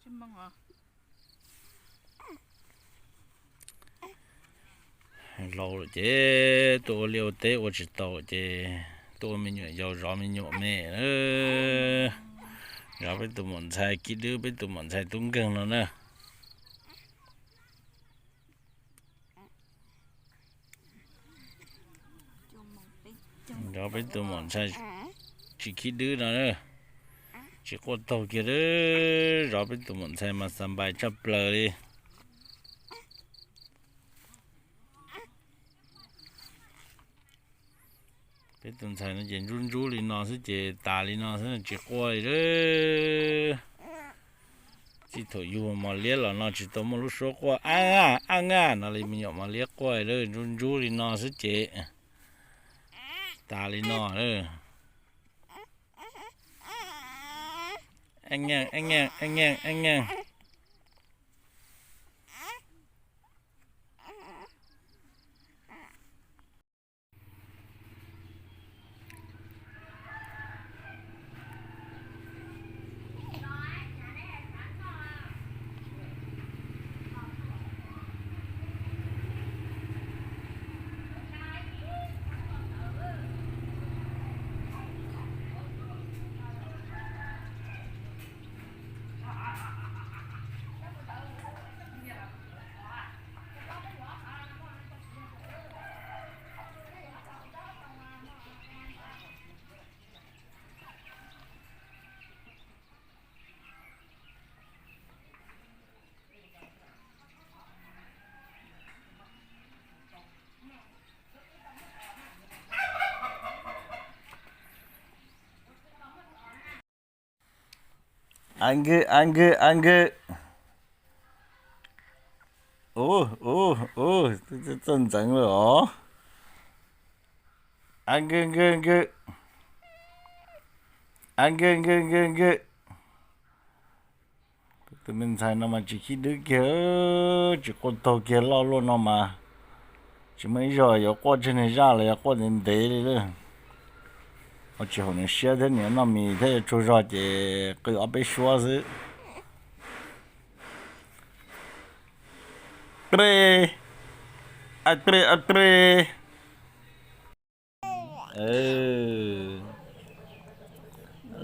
Laus lawm ces tuaj ua liaj ua teb ua tsis tau ces tuaj ua me nyuam yaus zov me nyuam me. Zov peb tus muam ntxhais Kib Dwb, peb tus muam ntxhais tub nkeeg no na. Zov peb tus muam ntxhais tsis Kib Dwb no, tsis quaj taug kiag, zov peb tus muam ntxhais mas xa npais tshaj plaws li. Peb tus ntxhais no ces ntsub ntsub li no xwb ces tas li no xwb tsis quaj li. Txij thaum yug mos liab los no tsis tau muaj lub suab quaj ab ab ab no li me nyuam mos liab quaj, ntsub ntsub li no xwb ces tas li no. Ab nyeej ab nyeej ab nyeej ab nyeej. Ab nkag ab nkag ab nkag. Ub ub ub, txawj ntxeev lawm os. Ab nkag nkag nkag. Ab nkag nkag nkag nkag. Tus me ntxhais no mas tsis Kib Dwb kiag, tsis quaj taug kiag, loj luaj no mas tsis muaj ib zaug yuav quaj tseg niag zaj los yog quaj ntev ntev li lawm. Ua tsis haum nws siab thiab, nws yuav noj mis thiab yuav tsaug zog ces qw ob peb suab xwb. Tre, ab tre ab tre.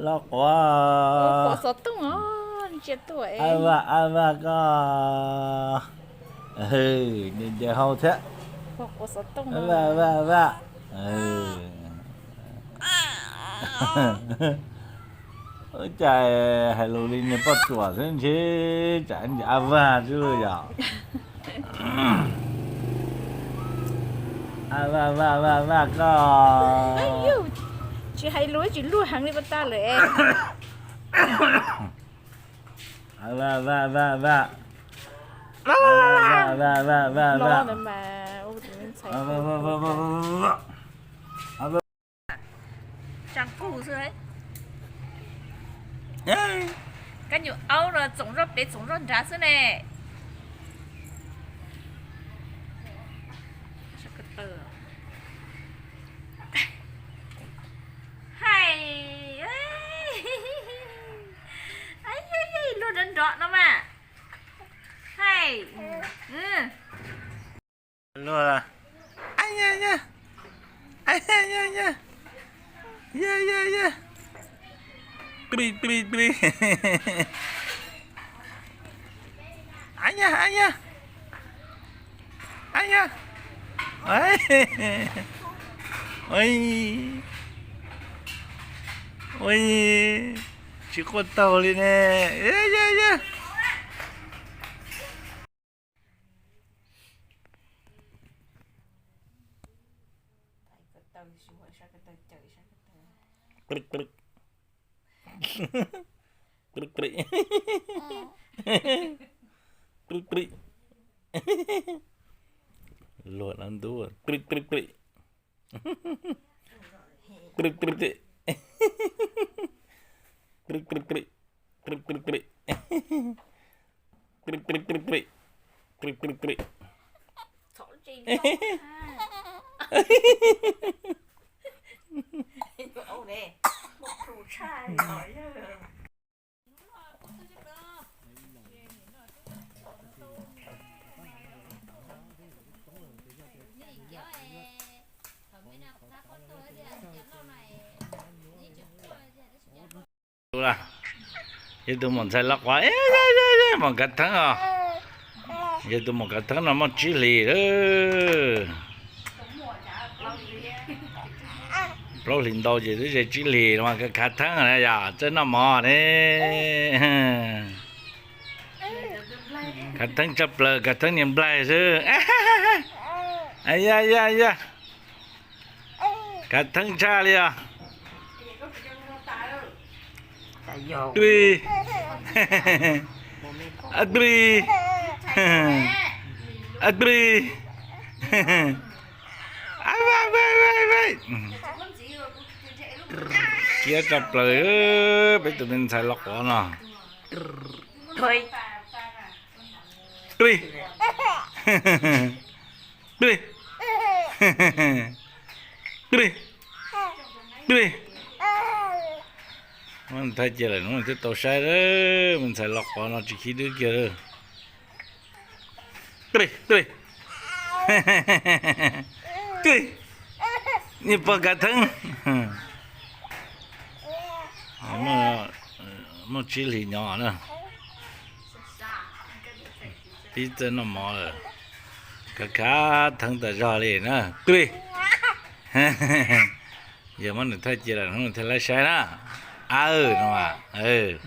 Loj quav. Ab vaj ab vaj koj. Ncaws hau thiab. Vaj vaj vaj. Ua cas hais lus li niag poj ruam xwb ntshe tsam ncaws ab vaj xwb yom. Ab vaj vaj vaj vaj koj. Tsis hais lus tsis luag heev li puas tag lawm. Ab vaj vaj vaj vaj. Ab vaj vaj vaj vaj. Tsaa kuj xwb. Kab nyuam aub no txoom zoj pem txoom zoj nrad xwb ne. Hais, luag nrov nrov no mas. Hais, luag, a ya ya, a ya ya ya, ya ya ya, plig plig plig, a ya a ya, a ya, ua, ua, tsis quaj taug li ne, ya ya ya. Plig plig, plig plig, plig plig, luag no ntub, plig plig plig, plig plig plig, plig plig plig, plig plig plig, plig plig plig, plig plig plig. Yog tus muam ntxhais los quav, muam Kav Theeb os. Yog tus muam Kav Theeb no muaj tsib hlis lawm. Plaub hlis ntau ces twb ze tsib hlis no mas Kav Theeb na yom, txawj noj mov ne. Kav Theeb tshaj plaws, Kav Theeb niag nplaig xwb. Ya ya ya, Kav Theeb tshaj li os. Dui, dui, dui. Kiab tshaj plaws peb tus me ntxhais los quav no. Dui, dui, dui, dui. Muab nws thaij cia lawm hnub nws thiaj tau saib. Me ntxhais los quav no tsis khib dwb kiag. Dui, dui, dui. Niag pog Kav Theeb. Muaj tsib hlis nyob na. Pib txawj noj mov lawm. Kav Khav Theeb tas zog li na. Dui. Yog muab nws thaij cia lawm hnub nws thiaj laib saib na. Aw no as.